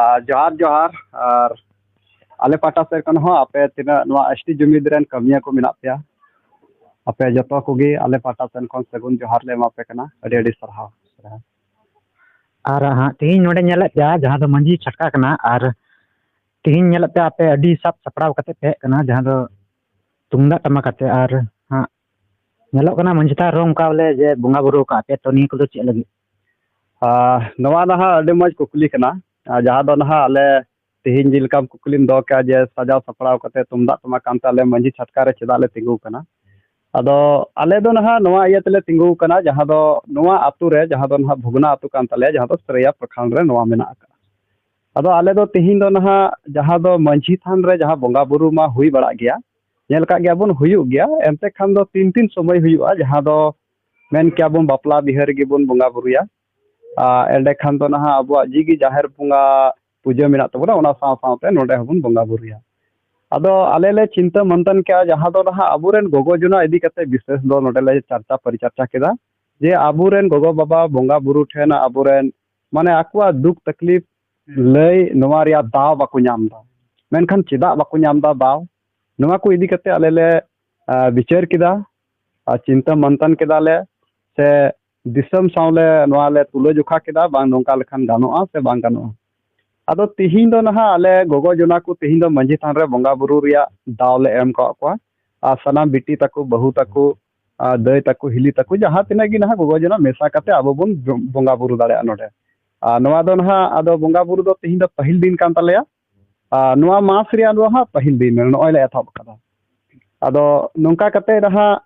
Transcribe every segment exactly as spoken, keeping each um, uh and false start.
ᱟᱨ ᱡᱚᱦᱟᱨ, ᱡᱚᱦᱟᱨ᱾ ᱟᱨ ᱟᱞᱮ ᱯᱟᱦᱴᱟ ᱥᱮᱫ ᱠᱷᱚᱱ ᱦᱚᱸ ᱟᱯᱮ ᱛᱤᱱᱟᱹᱜ ᱱᱚᱣᱟ ᱮᱥ ᱴᱤ ᱡᱩᱢᱤᱫ ᱨᱮᱱ ᱠᱟᱹᱢᱤᱭᱟᱹ ᱠᱚ ᱢᱮᱱᱟᱜ ᱯᱮᱭᱟ, ᱟᱯᱮ ᱡᱚᱛᱚ ᱠᱚᱜᱮ ᱟᱞᱮ ᱯᱟᱦᱴᱟ ᱥᱮᱱ ᱠᱷᱚᱱ ᱥᱟᱹᱜᱩᱱ ᱡᱚᱦᱟᱨ ᱞᱮ ᱮᱢᱟ ᱯᱮ ᱠᱟᱱᱟ᱾ ᱟᱹᱰᱤ ᱟᱹᱰᱤ ᱥᱟᱨᱦᱟᱣ᱾ ᱟᱨ ᱦᱟᱸᱜ ᱛᱮᱦᱮᱧ ᱱᱚᱰᱮ ᱧᱮᱞᱮᱫ ᱯᱮᱭᱟ, ᱡᱟᱦᱟᱸ ᱫᱚ ᱢᱟᱹᱡᱷᱤ ᱪᱷᱟᱴᱠᱟ ᱠᱟᱱᱟ, ᱟᱨ ᱛᱮᱦᱮᱧ ᱧᱮᱞᱮᱫ ᱯᱮᱭᱟ ᱟᱯᱮ ᱟᱹᱰᱤ ᱥᱟᱵ ᱥᱟᱯᱲᱟᱣ ᱠᱟᱛᱮ ᱯᱮ ᱦᱮᱡ ᱠᱟᱱᱟ, ᱡᱟᱦᱟᱸ ᱫᱚ ᱛᱩᱢᱫᱟᱜ ᱴᱟᱢᱟᱠ ᱟᱛᱮ, ᱟᱨ ᱦᱟᱸᱜ ᱧᱮᱞᱚᱜ ᱠᱟᱱᱟ ᱢᱟᱹᱡᱷᱤ ᱛᱷᱟᱱ ᱨᱮᱦᱚᱸ ᱚᱱᱠᱟ ᱵᱚᱞᱮ ᱡᱮ ᱵᱚᱸᱜᱟ ᱵᱩᱨᱩ ᱠᱟᱜ ᱯᱮ, ᱛᱚ ᱱᱤᱭᱟᱹ ᱠᱚᱫᱚ ᱪᱮᱫ ᱞᱟᱹᱜᱤᱫ? ᱟᱨ ᱱᱚᱣᱟ ᱱᱟᱦᱟᱜ ᱟᱹᱰᱤ ᱢᱚᱡᱽ ᱠᱩᱠᱞᱤ ᱠᱟᱱᱟ᱾ ᱟᱨ ᱡᱟᱦᱟᱸ ᱫᱚ ᱱᱟᱦᱟᱜ ᱟᱞᱮ ᱛᱮᱦᱮᱧ ᱡᱮᱞᱮᱠᱟᱢ ᱠᱩᱠᱞᱤᱢ ᱫᱚᱦᱚ ᱠᱮᱜᱼᱟ ᱡᱮ ᱥᱟᱡᱟᱣ ᱥᱟᱯᱲᱟᱣ ᱠᱟᱛᱮ ᱛᱩᱢᱫᱟᱜ ᱴᱟᱢᱟᱠ ᱟᱱᱛᱮ ᱟᱞᱮ ᱢᱟᱹᱡᱷᱤ ᱪᱷᱟᱴᱠᱟ ᱨᱮ ᱪᱮᱫᱟᱜ ᱞᱮ ᱛᱤᱸᱜᱩ ᱠᱟᱱᱟ? ᱟᱫᱚ ᱟᱞᱮ ᱫᱚ ᱱᱟᱦᱟᱜ ᱱᱚᱣᱟ ᱤᱭᱟᱹ ᱛᱮᱞᱮ ᱛᱤᱸᱜᱩ ᱠᱟᱱᱟ, ᱡᱟᱦᱟᱸ ᱫᱚ ᱱᱚᱣᱟ ᱟᱛᱳ ᱨᱮ, ᱡᱟᱦᱟᱸ ᱫᱚ ᱱᱟᱦᱟᱜ ᱵᱷᱩᱜᱽᱱᱟ ᱟᱛᱳ ᱠᱟᱱ ᱛᱟᱞᱮᱭᱟ, ᱡᱟᱦᱟᱸ ᱫᱚ ᱥᱟᱹᱨᱟᱹᱭᱟ ᱯᱨᱚᱠᱷᱚᱸᱰ ᱨᱮ ᱱᱚᱣᱟ ᱢᱮᱱᱟᱜ ᱟᱠᱟᱫᱼᱟ᱾ ᱟᱫᱚ ᱟᱞᱮ ᱫᱚ ᱛᱮᱦᱮᱧ ᱫᱚ ᱱᱟᱦᱟᱜ ᱡᱟᱦᱟᱸ ᱫᱚ ᱢᱟᱹᱡᱷᱤ ᱛᱷᱟᱱ ᱨᱮ ᱡᱟᱦᱟᱸ ᱵᱚᱸᱜᱟ ᱵᱩᱨᱩ ᱢᱟ ᱦᱩᱭ ᱵᱟᱲᱟᱜ ᱜᱮᱭᱟ, ᱧᱮᱞ ᱠᱟᱜ ᱜᱮᱭᱟ ᱵᱚᱱ, ᱦᱩᱭᱩᱜ ᱜᱮᱭᱟ᱾ ᱮᱱᱛᱮ ᱠᱷᱟᱱ ᱫᱚ ᱛᱤᱱ ᱛᱤᱱ ᱥᱚᱢᱚᱭ ᱦᱩᱭᱩᱜᱼᱟ, ᱡᱟᱦᱟᱸ ᱫᱚ ᱢᱮᱱ ᱠᱮᱭᱟ ᱵᱚᱱ ᱵᱟᱯᱞᱟ ᱵᱤᱦᱟᱹ ᱨᱮᱜᱮ ᱵᱚᱱ ᱵᱚᱸᱜᱟ ᱵᱩᱨᱩᱭᱟ᱾ ᱟᱨ ᱮᱸᱰᱮ ᱠᱷᱟᱱ ᱫᱚ ᱱᱟᱦᱟᱜ ᱟᱵᱚᱣᱟᱜ ᱡᱤᱜᱤ ᱡᱟᱦᱮᱨ ᱵᱚᱸᱜᱟ ᱯᱩᱡᱟᱹ ᱢᱮᱱᱟᱜ ᱛᱟᱵᱚᱱᱟ, ᱚᱱᱟ ᱥᱟᱶ ᱥᱟᱶᱛᱮ ᱱᱚᱰᱮ ᱦᱚᱸᱵᱚᱱ ᱵᱚᱸᱜᱟ ᱵᱩᱨᱩᱭᱟ᱾ ᱟᱫᱚ ᱟᱞᱮ ᱞᱮ ᱪᱤᱱᱛᱟᱹ ᱢᱟᱱᱛᱷᱟᱱ ᱠᱮᱜᱼᱟ, ᱡᱟᱦᱟᱸ ᱫᱚ ᱱᱟᱦᱟᱜ ᱟᱵᱚᱨᱮᱱ ᱜᱚᱜᱚ ᱡᱚᱱᱟ ᱤᱫᱤ ᱠᱟᱛᱮ ᱵᱤᱥᱮᱥ ᱫᱚ ᱱᱚᱰᱮ ᱞᱮ ᱪᱟᱨᱪᱟ ᱯᱚᱨᱤᱪᱟᱨᱪᱟ ᱠᱮᱫᱟ, ᱡᱮ ᱟᱵᱚᱨᱮᱱ ᱜᱚᱜᱚ ᱵᱟᱵᱟ ᱵᱚᱸᱜᱟ ᱵᱩᱨᱩ ᱴᱷᱮᱱ ᱟᱵᱚᱨᱮᱱ ᱢᱟᱱᱮ ᱟᱠᱚᱣᱟᱜ ᱫᱩᱠ ᱛᱟᱠᱞᱤᱯ ᱞᱟᱹᱭ ᱱᱚᱣᱟ ᱨᱮᱭᱟᱜ ᱫᱟᱣ ᱵᱟᱠᱚ ᱧᱟᱢ ᱮᱫᱟ᱾ ᱢᱮᱱᱠᱷᱟᱱ ᱪᱮᱫᱟᱜ ᱵᱟᱠᱚ ᱧᱟᱢ ᱮᱫᱟ ᱫᱟᱣ? ᱱᱚᱣᱟ ᱠᱚ ᱤᱫᱤ ᱠᱟᱛᱮ ᱟᱞᱮ ᱞᱮ, ᱟ, ᱵᱤᱪᱟᱹᱨ ᱠᱮᱫᱟ ᱟᱨ ᱪᱤᱱᱛᱟᱹ ᱢᱟᱱᱛᱷᱟᱱ ᱠᱮᱫᱟ ᱞᱮ, ᱥᱮ ᱫᱤᱥᱚᱢ ᱥᱟᱶ ᱞᱮ ᱱᱚᱣᱟ ᱞᱮ ᱛᱩᱞᱟᱹ ᱡᱚᱠᱷᱟ ᱠᱮᱫᱟ, ᱵᱟᱝ ᱱᱚᱝᱠᱟ ᱞᱮᱠᱷᱟᱱ ᱜᱟᱱᱚᱜᱼᱟ ᱥᱮ ᱵᱟᱝ ᱜᱟᱱᱚᱜᱼᱟ᱾ ᱟᱫᱚ ᱛᱤᱦᱤᱧ ᱫᱚ ᱱᱟᱦᱟᱜ ᱟᱞᱮ ᱜᱚᱜᱚ ᱡᱚᱱᱟ ᱠᱚ ᱛᱤᱦᱤᱧ ᱫᱚ ᱢᱟᱹᱡᱷᱤ ᱛᱷᱟᱱ ᱨᱮ ᱵᱚᱸᱜᱟ ᱵᱩᱨᱩ ᱨᱮᱭᱟᱜ ᱫᱟᱣ ᱞᱮ ᱮᱢ ᱠᱟᱜ ᱠᱚᱣᱟ᱾ ᱟᱨ ᱥᱟᱱᱟᱢ ᱵᱤᱴᱤ ᱛᱟᱠᱚ, ᱵᱟᱹᱦᱩ ᱛᱟᱠᱚ, ᱟᱨ ᱫᱟᱹᱭ ᱛᱟᱠᱚ, ᱦᱤᱞᱤ ᱛᱟᱠᱚ, ᱡᱟᱦᱟᱸ ᱛᱤᱱᱟᱹᱜ ᱜᱮ ᱱᱟᱦᱟᱜ ᱜᱚᱜᱚ ᱡᱚᱱᱟ ᱢᱮᱥᱟ ᱠᱟᱛᱮ ᱟᱵᱚ ᱵᱚᱱ ᱵᱚᱸᱜᱟ ᱵᱩᱨᱩ ᱫᱟᱲᱮᱭᱟᱜᱼᱟ ᱱᱚᱰᱮ᱾ ᱟᱨ ᱱᱚᱣᱟ ᱫᱚ ᱱᱟᱦᱟᱜ ᱟᱫᱚ ᱵᱚᱸᱜᱟ ᱵᱩᱨᱩ ᱫᱚ ᱛᱤᱦᱤᱧ ᱫᱚ ᱯᱟᱹᱦᱤᱞ ᱫᱤᱱ ᱠᱟᱱ ᱛᱟᱞᱮᱭᱟ᱾ ᱟᱨ ᱱᱚᱣᱟ ᱢᱟᱥ ᱨᱮᱭᱟᱜ ᱱᱚᱣᱟ ᱦᱟᱸᱜ ᱯᱟᱹᱦᱤᱞ ᱫᱤᱱ ᱱᱚᱜᱼᱚᱭ ᱞᱮ ᱮᱛᱚᱦᱚᱵ ᱟᱠᱟᱫᱟ᱾ ᱟᱫᱚ ᱱᱚᱝᱠᱟ ᱠᱟᱛᱮ ᱱᱟᱦᱟᱜ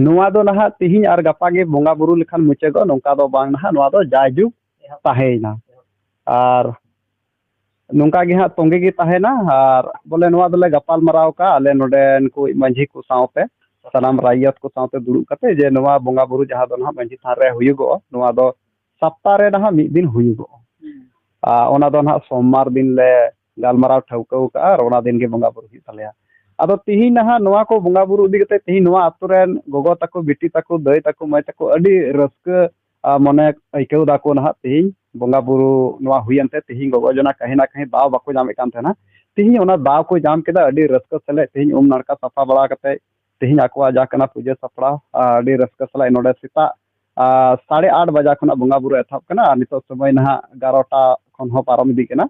ᱱᱚᱣᱟ ᱫᱚ ᱱᱟᱦᱟᱜ ᱛᱤᱦᱤᱧ ᱟᱨ ᱜᱟᱯᱟ ᱜᱮ ᱵᱚᱸᱜᱟ ᱵᱩᱨᱩ ᱞᱮᱠᱷᱟᱱ ᱢᱩᱪᱟᱹᱫᱚᱜᱼᱟ, ᱱᱚᱝᱠᱟ ᱫᱚ ᱵᱟᱝ ᱱᱟᱦᱟᱜ, ᱱᱚᱣᱟ ᱫᱚ ᱡᱟᱭᱡᱩᱜᱽ ᱛᱟᱦᱮᱸᱭᱮᱱᱟ᱾ ᱟᱨ ᱱᱚᱝᱠᱟ ᱜᱮ ᱦᱟᱸᱜ ᱛᱚᱸᱜᱮ ᱜᱮ ᱛᱟᱦᱮᱱᱟ᱾ ᱟᱨ ᱵᱚᱞᱮ ᱱᱚᱣᱟ ᱫᱚᱞᱮ ᱜᱟᱯᱟᱞ ᱢᱟᱨᱟᱣ ᱠᱟᱜᱼᱟ ᱟᱞᱮ ᱱᱚᱰᱮᱱ ᱠᱚ ᱢᱟᱹᱡᱷᱤ ᱠᱚ ᱥᱟᱶᱛᱮ, ᱥᱟᱱᱟᱢ ᱨᱟᱭᱭᱚᱛ ᱠᱚ ᱥᱟᱶᱛᱮ ᱫᱩᱲᱩᱵ ᱠᱟᱛᱮ, ᱡᱮ ᱱᱚᱣᱟ ᱵᱚᱸᱜᱟ ᱵᱩᱨᱩ ᱡᱟᱦᱟᱸ ᱫᱚ ᱱᱟᱦᱟᱜ ᱢᱟᱹᱡᱷᱤ ᱛᱷᱟᱱ ᱨᱮ ᱦᱩᱭᱩᱜᱚᱜᱼᱟ, ᱱᱚᱣᱟ ᱫᱚ ᱥᱟᱯᱛᱟ ᱨᱮ ᱱᱟᱦᱟᱜ ᱢᱤᱫ ᱫᱤᱱ ᱦᱩᱭᱩᱜᱚᱜᱼᱟ᱾ ᱟᱨ ᱚᱱᱟ ᱫᱚ ᱱᱟᱦᱟᱜ ᱥᱳᱢᱵᱟᱨ ᱫᱤᱱ ᱞᱮ ᱜᱟᱞᱢᱟᱨᱟᱣ ᱴᱷᱟᱹᱣᱠᱟᱹ ᱟᱠᱟᱫᱼᱟ ᱟᱨ ᱚᱱᱟ ᱫᱤᱱ ᱜᱮ ᱵᱚᱸᱜᱟ ᱵᱩᱨᱩ ᱦᱩᱭᱩᱜ ᱛᱟᱞᱮᱭᱟ᱾ ᱟᱫᱚ ᱛᱤᱦᱤᱧ ᱱᱟᱦᱟᱜ ᱱᱚᱣᱟ ᱠᱚ ᱵᱚᱸᱜᱟ ᱵᱩᱨᱩ ᱤᱫᱤ ᱠᱟᱛᱮ ᱛᱤᱦᱤᱧ ᱱᱚᱣᱟ ᱟᱛᱳ ᱨᱮᱱ ᱜᱚᱜᱚ ᱛᱟᱠᱚ, ᱵᱤᱴᱤ ᱛᱟᱠᱚ, ᱫᱟᱹᱭ ᱛᱟᱠᱚ, ᱢᱟᱹᱭ ᱛᱟᱠᱚ ᱟᱹᱰᱤ ᱨᱟᱹᱥᱠᱟᱹ ᱟᱨ ᱢᱚᱱᱮ ᱟᱹᱭᱠᱟᱹᱣ ᱫᱟᱠᱚ ᱱᱟᱦᱟᱜ ᱛᱤᱦᱤᱧ ᱵᱚᱸᱜᱟ ᱵᱩᱨᱩ ᱱᱚᱣᱟ ᱦᱩᱭᱮᱱ ᱛᱮ ᱛᱤᱦᱤᱧ ᱜᱚᱜᱚ ᱡᱚᱱᱟ ᱠᱟᱹᱦᱤ ᱱᱟ ᱠᱟᱹᱦᱤ ᱫᱟᱣ ᱵᱟᱠᱚ ᱧᱟᱢᱮᱫ ᱠᱟᱱ ᱛᱟᱦᱮᱱᱟ᱾ ᱛᱤᱦᱤᱧ ᱚᱱᱟ ᱫᱟᱣ ᱠᱚ ᱧᱟᱢ ᱠᱮᱫᱟ, ᱟᱹᱰᱤ ᱨᱟᱹᱥᱠᱟᱹ ᱥᱮᱞᱮᱫ ᱛᱤᱦᱤᱧ ᱩᱢ ᱱᱟᱲᱠᱟ ᱥᱟᱯᱷᱟ ᱵᱟᱲᱟ ᱠᱟᱛᱮ ᱛᱤᱦᱤᱧ ᱟᱠᱚᱣᱟᱜ ᱡᱟ ᱠᱟᱱᱟ ᱯᱩᱡᱟᱹ ᱥᱟᱯᱲᱟᱣ, ᱟᱨ ᱟᱹᱰᱤ ᱨᱟᱹᱥᱠᱟᱹ ᱥᱟᱞᱟᱜ ᱱᱚᱰᱮ ᱥᱮᱛᱟᱜ, ᱟᱨ, ᱥᱟᱲᱮ ᱟᱴ ᱵᱟᱡᱟ ᱠᱷᱚᱱᱟᱜ ᱵᱚᱸᱜᱟ ᱵᱩᱨᱩ ᱮᱛᱚᱦᱚᱵ ᱠᱟᱱᱟ ᱟᱨ ᱱᱤᱛᱚᱜ ᱥᱚᱢᱚᱭ ᱱᱟᱦᱟᱜ ᱮᱜᱟᱨᱚᱴᱟ ᱠᱷᱚᱱ ᱦᱚᱸ ᱯᱟᱨᱚᱢ ᱤᱫᱤᱜ ᱠᱟᱱᱟ᱾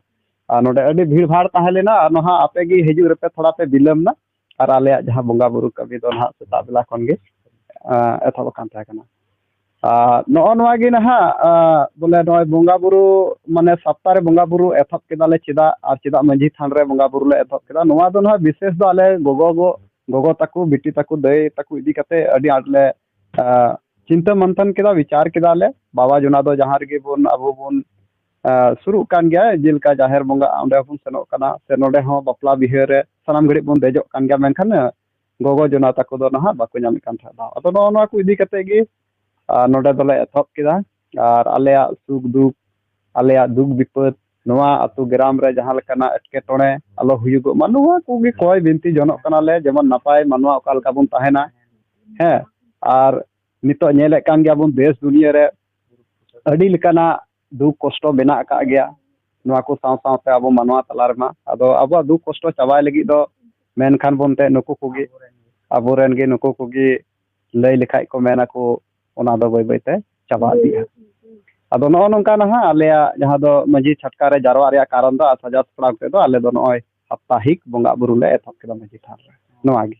ᱟᱨ ᱱᱚᱰᱮ ᱟᱹᱰᱤ ᱵᱷᱤᱲ ᱵᱷᱟᱲ ᱛᱟᱦᱮᱸ ᱞᱮᱱᱟ ᱟᱨ ᱱᱟᱦᱟᱜ ᱟᱯᱮ ᱜᱮ ᱦᱤᱡᱩᱜ ᱨᱮᱯᱮ ᱛᱷᱚᱲᱟ ᱯᱮ ᱵᱤᱞᱚᱢ ᱱᱟ᱾ ᱟᱨ ᱟᱞᱮᱭᱟᱜ ᱡᱟᱦᱟᱸ ᱵᱚᱸᱜᱟ ᱵᱩᱨᱩ ᱠᱟᱹᱢᱤ ᱫᱚ ᱱᱟᱦᱟᱜ ᱥᱮᱛᱟᱜ ᱵᱮᱞᱟ ᱠᱷᱚᱱ ᱜᱮ, ᱟᱸ, ᱮᱛᱚᱦᱚᱵ ᱟᱠᱟᱱ ᱛᱟᱦᱮᱸ ᱠᱟᱱᱟ᱾ ᱟᱨ ᱱᱚᱜᱼᱚ ᱱᱚᱣᱟ ᱜᱮ ᱱᱟᱦᱟᱜ, ᱟᱸ, ᱵᱚᱞᱮ ᱱᱚᱜᱼᱚᱭ ᱵᱚᱸᱜᱟ ᱵᱩᱨᱩ, ᱢᱟᱱᱮ ᱥᱟᱯᱛᱟ ᱨᱮ ᱵᱚᱸᱜᱟ ᱵᱩᱨᱩ ᱮᱛᱚᱦᱚᱵ ᱠᱮᱫᱟᱞᱮ ᱪᱮᱫᱟᱜ, ᱟᱨ ᱪᱮᱫᱟᱜ ᱢᱟᱹᱡᱷᱤ ᱛᱷᱟᱱ ᱨᱮ ᱵᱚᱸᱜᱟ ᱵᱩᱨᱩ ᱞᱮ ᱮᱛᱚᱦᱚᱵ ᱠᱮᱫᱟ, ᱱᱚᱣᱟ ᱫᱚ ᱱᱟᱦᱟᱜ ᱵᱤᱥᱮᱥ ᱫᱚ ᱟᱞᱮ ᱜᱚᱜᱚ, ᱜᱚ-, ᱜᱚᱜᱚ ᱛᱟᱠᱚ, ᱵᱤᱴᱤ ᱛᱟᱠᱚ, ᱫᱟᱹᱭ ᱛᱟᱠᱚ ᱤᱫᱤ ᱠᱟᱛᱮ ᱟᱹᱰᱤ ᱟᱸᱴ ᱞᱮ, ᱟᱸ, ᱪᱤᱱᱛᱟᱹ ᱢᱟᱱᱛᱷᱟᱱ ᱠᱮᱫᱟ, ᱵᱤᱪᱟᱨ ᱠᱮᱫᱟ ᱞᱮ᱾ ᱵᱟᱵᱟ ᱡᱚᱱᱟ ᱫᱚ ᱡᱟᱦᱟᱸ ᱨᱮᱜᱮ ᱵᱚᱱ ᱟᱵᱚ ᱵᱚᱱ ᱟᱸ, ᱥᱩᱨᱩᱜ ᱠᱟᱱ ᱜᱮᱭᱟ, ᱡᱮᱞᱮᱠᱟ ᱡᱟᱦᱮᱨ ᱵᱚᱸᱜᱟ ᱚᱸᱰᱮ ᱵᱚᱱ ᱥᱮᱱᱚᱜ ᱠᱟᱱᱟ, ᱥᱮ ᱱᱚᱰᱮ ᱦᱚᱸ ᱵᱟᱯᱞᱟ ᱵᱤᱦᱟᱹ ᱨᱮ ᱥᱟᱱᱟᱢ ᱜᱷᱟᱹᱲᱤᱡ ᱵᱚᱱ ᱫᱮᱡᱚᱜ ᱠᱟᱱ ᱜᱮᱭᱟ, ᱢᱮᱱᱠᱷᱟᱱ, ᱟᱸ, ᱜᱚᱜᱚ ᱡᱚᱱᱟ ᱛᱟᱠᱚ ᱫᱚ ᱱᱟᱦᱟᱜ ᱵᱟᱠᱚ ᱧᱟᱢᱮᱫ ᱠᱟᱱ ᱛᱟᱦᱮᱸᱫ ᱫᱟᱣ᱾ ᱟᱫᱚ ᱱᱚᱜᱼᱚ ᱱᱚᱣᱟ ᱠᱚ ᱤᱫᱤ ᱠᱟᱛᱮ ᱜᱮ, ᱟᱸ, ᱱᱚᱰᱮ ᱫᱚᱞᱮ ᱮᱛᱚᱦᱚᱵ ᱠᱮᱫᱟ᱾ ᱟᱨ ᱟᱞᱮᱭᱟᱜ ᱥᱩᱠ ᱫᱩᱠ, ᱟᱞᱮᱭᱟᱜ ᱫᱩᱠ ᱵᱤᱯᱚᱫ, ᱱᱚᱣᱟ ᱟᱹᱛᱩ ᱜᱨᱟᱢ ᱨᱮ ᱡᱟᱦᱟᱸ ᱞᱮᱠᱟᱱᱟᱜ ᱮᱴᱠᱮᱴᱚᱬᱮ ᱟᱞᱚ ᱦᱩᱭᱩᱜᱚᱜ ᱢᱟ, ᱱᱚᱣᱟ ᱠᱚᱜᱮ ᱠᱚᱭ ᱵᱤᱱᱛᱤ ᱡᱚᱱᱚᱜ ᱠᱟᱱᱟᱞᱮ, ᱡᱮᱢᱚᱱ ᱱᱟᱯᱟᱭ ᱢᱟᱱᱣᱟ ᱚᱠᱟ ᱞᱮᱠᱟ ᱵᱚᱱ ᱛᱟᱦᱮᱱᱟ᱾ ᱦᱮᱸ, ᱟᱨ ᱱᱤᱛᱚᱜ ᱧᱮᱞᱮᱫ ᱠᱟᱱ ᱜᱮᱭᱟᱵᱚᱱ ᱫᱮᱥ ᱫᱩᱱᱤᱭᱟᱹ ᱨᱮ ᱟᱹᱰᱤ ᱞᱮᱠᱟᱱᱟᱜ ᱫᱩᱠ ᱠᱚᱥᱴᱚ ᱢᱮᱱᱟᱜ ᱟᱠᱟᱫ ᱜᱮᱭᱟ᱾ ᱱᱚᱣᱟ ᱠᱚ ᱥᱟᱶ ᱥᱟᱶᱛᱮ ᱟᱵᱚ ᱢᱟᱱᱣᱟ ᱛᱟᱞᱟ ᱨᱮᱢᱟ, ᱟᱫᱚ ᱟᱵᱚᱣᱟᱜ ᱫᱩᱠ ᱠᱚᱥᱴᱚ ᱪᱟᱵᱟᱭ ᱞᱟᱹᱜᱤᱫ ᱫᱚ ᱢᱮᱱᱠᱷᱟᱱ ᱵᱚᱱ ᱛᱮ ᱱᱩᱠᱩ ᱠᱚᱜᱮ, ᱟᱵᱚᱨᱮᱱ ᱜᱮ ᱱᱩᱠᱩ ᱠᱚᱜᱮ ᱞᱟᱹᱭ ᱞᱮᱠᱷᱟᱡ ᱠᱚ ᱢᱮᱱᱟᱠᱚ, ᱚᱱᱟ ᱫᱚ ᱵᱟᱹᱭ ᱵᱟᱹᱭ ᱛᱮ ᱪᱟᱵᱟ ᱤᱫᱤᱜᱼᱟ᱾ ᱟᱫᱚ ᱱᱚᱜᱼᱚ ᱱᱚᱝᱠᱟ ᱱᱟᱦᱟᱜ ᱟᱞᱮᱭᱟᱜ ᱡᱟᱦᱟᱸ ᱫᱚ ᱢᱟᱹᱡᱷᱤ ᱪᱷᱟᱴᱠᱟ ᱨᱮ ᱡᱟᱨᱣᱟᱜ ᱨᱮᱭᱟᱜ ᱠᱟᱨᱚᱱ ᱫᱚ ᱟᱨ ᱥᱟᱡᱟᱣ ᱥᱟᱯᱲᱟᱣ ᱠᱟᱛᱮ ᱫᱚ ᱟᱞᱮ ᱫᱚ ᱱᱚᱜᱼᱚᱭ ᱥᱟᱯᱛᱟᱦᱤᱠ ᱵᱚᱸᱜᱟ ᱵᱩᱨᱩ ᱞᱮ ᱮᱛᱚᱦᱚᱵ ᱠᱮᱫᱟ ᱢᱟᱹᱡᱷᱤ ᱛᱷᱟᱱ ᱨᱮ᱾ ᱱᱚᱣᱟ ᱜᱮ᱾